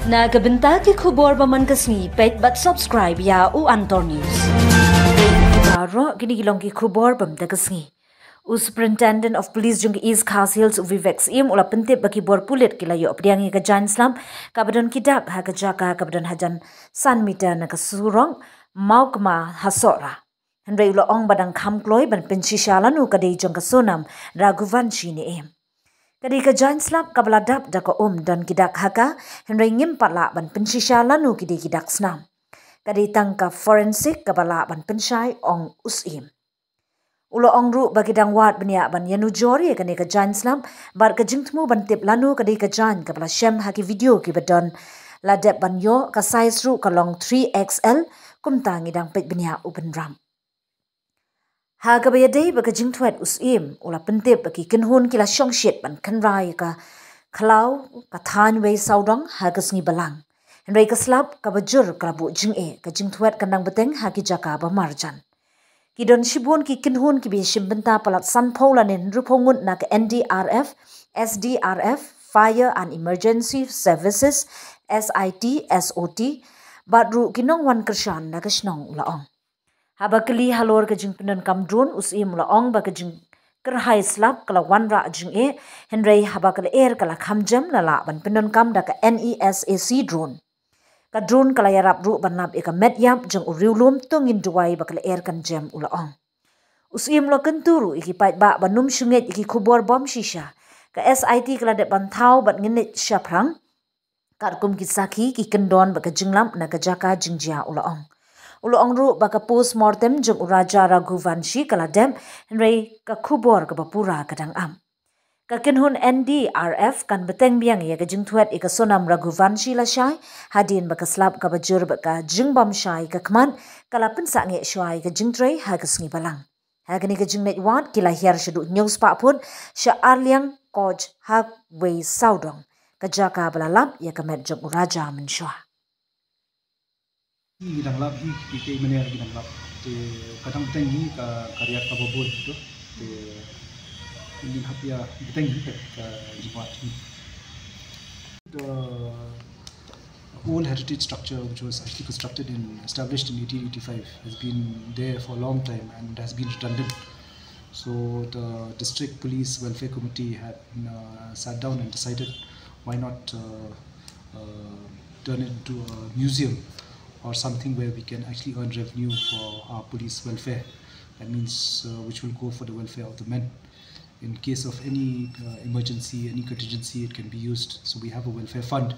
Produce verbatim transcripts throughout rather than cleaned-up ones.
Na ka bynta ki khubor ba man ka sngi, peit bad subscribe ïa u Antor News. Baroh kine ki long ki khubor ba man ka sngi. U Superintendent of Police jong ka East Khasi Hills, u Vivek Syiem, u la pyntip ba ki bor pulit ki la ïoh pdiang ïa ka jaiñ slap kaba don ki dak ha ka jaka kaba don hajan san meter na ka surok Mawkma ha Sohra. Hynrei u la ong ba dang kham kloi ban pynshisha lano ka dei jong ka Sonam Raghuvanshi ne em. Ka dei ka jaiñ slap kaba la dap da ka um, don ki dak ha ka, hynrei ngim pat lah ban pynshisha lano ki dei ki dak snam. Ka dei tang ka forensic kaba lah ban pynshai, ong u Syiem. U la ong ruh ba ki dang wad bniah ban ïanujor ïa kane ka jaiñ slap bad ka jingthmu ban tip lano ka dei ka jaiñ kaba la shem ha ki video kiba don la dep ban ïoh. Ka size ruh ka long three X L. Kumta ngi dang peit bniah u bynrap. Ha kaba ïadei bad ka jingthwet, u Syiem u la pyntip ba ki kynhun ki la shongshit ban kynra ïa ka khlaw ka thaiñ Wei Sawdong ha ka sngi Balang. Hynrei ka slap kaba jur ka la buh jingeh, ka jingthwet kan dang bteng ha ki jaka ba marjan. Ki don shibun ki kynhun kiba ïashim bynta palat sanphew lane hynriewphew ngut na ka N D R F, S D R F, Fire and Emergency Services, S I T, S O T, bad ruh ki nongwan kyrshan na ka shnong, u la ong. Haba kylli halor ka jingpyndonkam drone, u Syiem u la ong ba ka jingkyrhai slap ka la wanrah jingeh, hynrei haba ka lyer ka la kham jem, la lah ban pyndonkam da ka N E S A C drone. Ka drone ka la ïarap ruh ban lap ïa ka met ïap jong u riewlum. To ngin duwai ba ka lyer kan jem, u la ong. U Syiem u la kyntu ruh ïa ki paidbah ban ym shu ngeit ïa ki khubor bym shisha. Ka S I T ka la dep ban thaw bad ngin leit shaphrang katkum ki sakhi, ki kyndon bad ka jinglap na ka jaka jingjia, u la ong. U la ong ruh ba ka post mortem jong u Raja Raghuvanshi ka la dep, hynrei ka khubor kaba pura ka dang ap. Ka kynhun N D R F kan bteng biang ïa ka jingthwet ïa ka Sonam Raghuvanshi lashai, hadien ba ka slap kaba jur bad ka jingbymshai ka khmat ka la pynsangeh shuwa ïa ka jingtrei ha ka sngi Balang. Ha kane ka jingleit wad, ki la hiar shaduh hynñiew spah phut sha arliang Koch ha Wei Sawdong, ka jaka ba la lap ïa ka met jong u Raja mynshuwa. Ngi dang lap hi, ki, ki mane ngi dang lap. Te ka dang bteng hi ka, ka riat kaba bun hi to. Te ngin hap ïa bteng hi ka, ka jingwad hi. The old heritage structure, which was actually constructed and established in eighteen eighty-five, has been there for a long time and has been redundant. So the District Police Welfare Committee had, uh, sat down and decided, why not, uh, uh, turn it into a museum or something where we can actually earn revenue for our police welfare. That means, uh, which will go for the welfare of the men. In case of any, uh, emergency, any contingency, it can be used. So we have a welfare fund.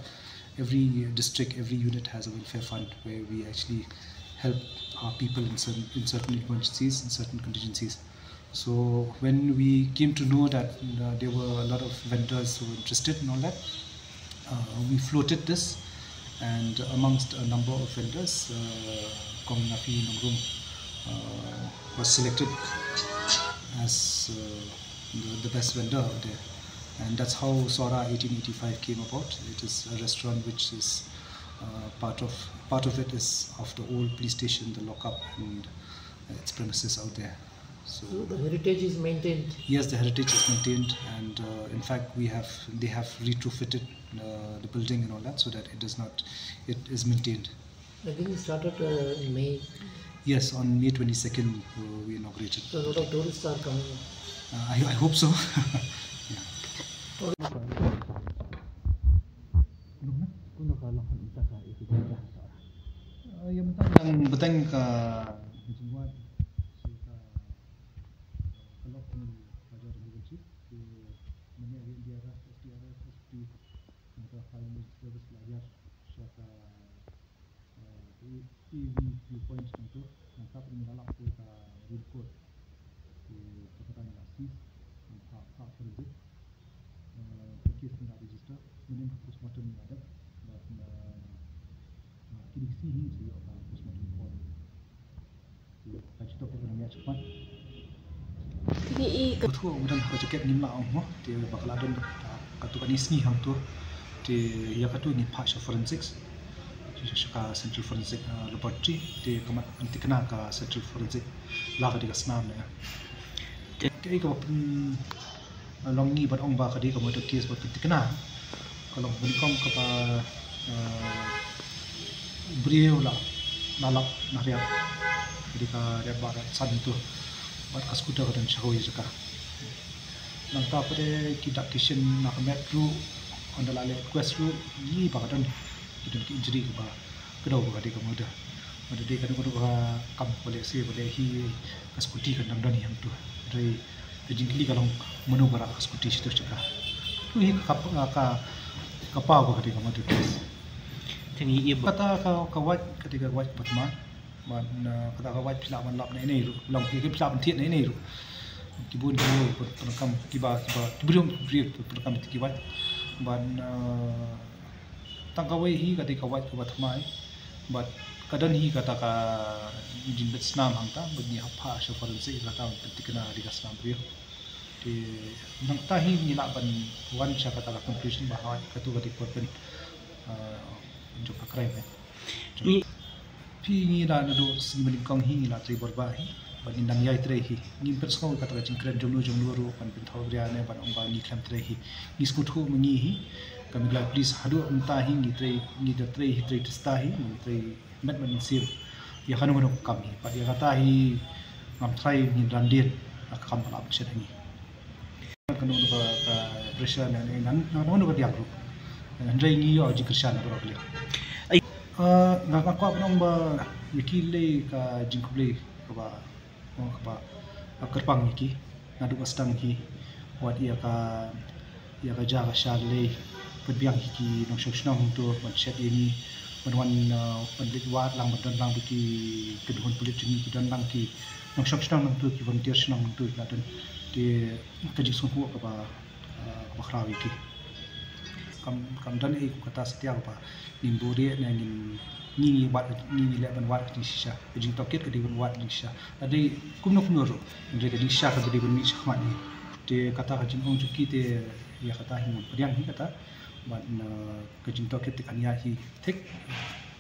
Every district, every unit has a welfare fund where we actually help our people in certain, in certain emergencies, in certain contingencies. So when we came to know that, uh, there were a lot of vendors who were interested in all that, uh, we floated this, and amongst a number of vendors, uh, Kong Nafi Nongrum, uh, was selected as, uh, the, the best vendor out there. And that's how Sohra eighteen eighty-five came about. It is a restaurant which is, uh, part of, part of it is of the old police station, the lockup, and its premises out there. So, so the heritage is maintained? Yes, the heritage is maintained, and, uh, in fact, we have, they have retrofitted, uh, the building and all that, so that it does not, it is maintained. I think it started, uh, in May. Yes, on May twenty-second, uh, we inaugurated. So a lot of tourists are coming. Uh, I, I hope so. Yeah. Uh, ïa mynta dang bteng ka jingwad, ka lok ni ka jor ni chief ke mane N D R F, S D R F, S P, mynta fire emergency service la ïar sha ka, uh, A V viewpoint nangto, nangta pynlap ïa ka raincoat. Te kata ka la seize, nangta ka forensic, uh, ka case ka register, mynnin ka postmortem la dep, bad, uh, uh, kine ki sngi hi sa ïoh ka postmortem report. Te ka jied ka nang ïa check pat. Kine i ka. Ka thuh u dang ha ka jacket ngim lah ong mo. Te ba ka la don, ah, katto katne sngi hangto. Te ïa katto ngin phah sha forensics. Sha, sha ka Central Forensic, ah, Laboratory. Te ka mat ban thikna ka Central Forensic Lab ka dei ka snam ne. Te kaei kaba pyn, ah, long ngi ban ong ba ka dei ka murder case ba pynthikna. Ka long ba nyngkong kaba Eh, briew la, la lap na riat. Ka dei ka riat ba riat san tu. Bad ka scooter ka don sha kawei jaka. Nangta pat ki dak ki shin na ka met ruh, ynda la leh inquest ruh, ïohi ba ka don, ki don ki injury kaba kdew ba ka dei ka murder. Bad dei kano kano ka kam ba leh se ba leh hi, ka scooty kan dang don hi hangtu. Hynrei ka jingkylli ka long mano ba rah ka scooty shato jaka. Katu hi ka, ka, ka, ka paw ba ka dei ka murder case. Te ngi ïa ba kata ka, ka wait, ka dei ka wait ba thymmai. Bad, uh, kata ka wait phi lah ban lap na ine ruh, long phi, phi lah ban thied na ine ruh. Ki bun ki bun pyn-, pyndonkam kiba, kiba, ki briew, ki briew pyndonkam ïa ki wait. Bad, uh, tang kawei hi ka dei ka wait kaba thymmai. Bad ka don hi kata ka jingbit snam hangta, bad ngi hap phah sha forensic kata ban pynthikna ïa ka snam briew. Te nangta hi ngi lah ban wan sha kata ka conclusion ba hooid katu ka dei ka weapon, uh, jong ka crime, eh. Ngi Phi, ngi la naduh sngi ba nyngkong hi ngi la trei bor ba hi. Bad ngin dang ïai trei hi. Ngim pynsngew kata ka jingkren jong no jong no ruh ban pynthor bria ne ban ong ba ngi khlem trei hi. Ngi sngewthuh ma ngi hi. Ka Meghalaya Police haduh mynta hi ngi trei, ngi da trei hi, trei tista hi, ngi trei met bad mynsiem ïa kano kano ka kam hi. Bad ïa kata hi ngam tharai ngin ran dien ïa ka kam ba la pynshet ha ngi. Kano kano ka, ka pressure ne, ne, ne, kano kano ka diang ruh. Hynrei ngi ïoh jingkyrshan na baroh ki liang. Ai. Ah, nga, nga kwah ban ong ba ïa ki lei ka jingkhublei kaba, kaba, kaba kyrpang ïa ki naduh ba sdang hi. Wat ïa ka, ïa ka ja ka sha lei, pynbiang ïa ki nongshong shnong hangto ban shet ïa ngi, ban wan, ah, ban leit wad lang, ban don lang bad ki kynhun pulit jong ngi, ki don lang ki nongshong shnong hangto, ki volunteer shnong hangto ki la don. Te ka jingsngewthuh kaba, ah, kaba khraw ïa ki. Kam, kam don ei kum kata satia kaba ngin buhrieh ne ngin, ngi, ngi wad, ngi, ngi leh ban wad ka jingshisha. Ka jingtohkit ka dei ban wad ka jingshisha. Lada dei kumno kumno ruh, hynrei ka jingshisha ka dei ban mih shakhmat ngi. Te kata ka jingong jong ki te ïa kata hi ngam pdiang hi kata. Bad na ka jingtohkit te kan ïaid hi thik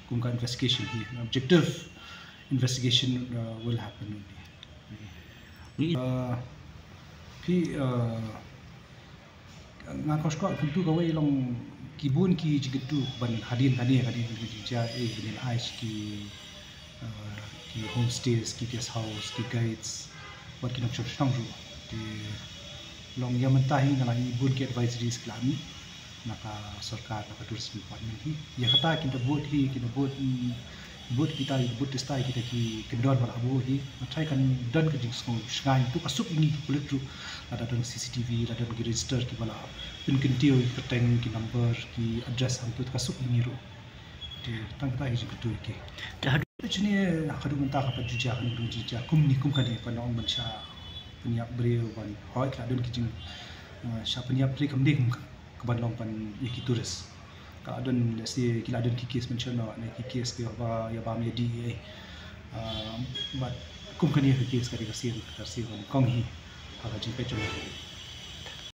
kum ka investigation hi. Objective investigation, uh, will happen only. Ngi Uh, phi, uh, nga kwah shuwa kyntu kawei long ki bun ki jingkyntu ban hadien kane, kane, kane, kane, jia, eh, kane, ai, ki, uh, ki homestays, ki guest house, ki guides, wat ki nongshong shnong ruh. Te long ïa mynta hi nga la ïohi bun ki advisories ki la mih na ka sorkar, na ka tourism department hi. Ïa kata ki da bud hi, ki da bud, mm, bud kita, bud tista kita ki kyndon ba la buh hi. Nga tharai kan don ka jingsngew shngaiñ, to ka suk ïa ngi ki pulit ruh. Lada don C C T V, lada don ki register kiba la pynkyntiew ïa ki kyrteng, ki number, ki address hangto, to ka suk ïa ngi ruh. Te tang kata hi jingkyntu ïa ki. Te haduh Te shane haduh mynta ka pat ju jia, ka nongdung jingjia kumne kum kane, ka nong ban shah pynïap briew ban, hooid ka la don ki jing, eh, shah pynïap, hynrei kam dei kum ka, ka ban long ban ïa ki tourist. Ka la don, let's say, ki la don ki case mention noh ne ki case kiba ïa bam ïa dih, eh. Ah, but kum kane ka case ka dei ka sien, ka sien ban kong hi ha ka jingpeit jong nga.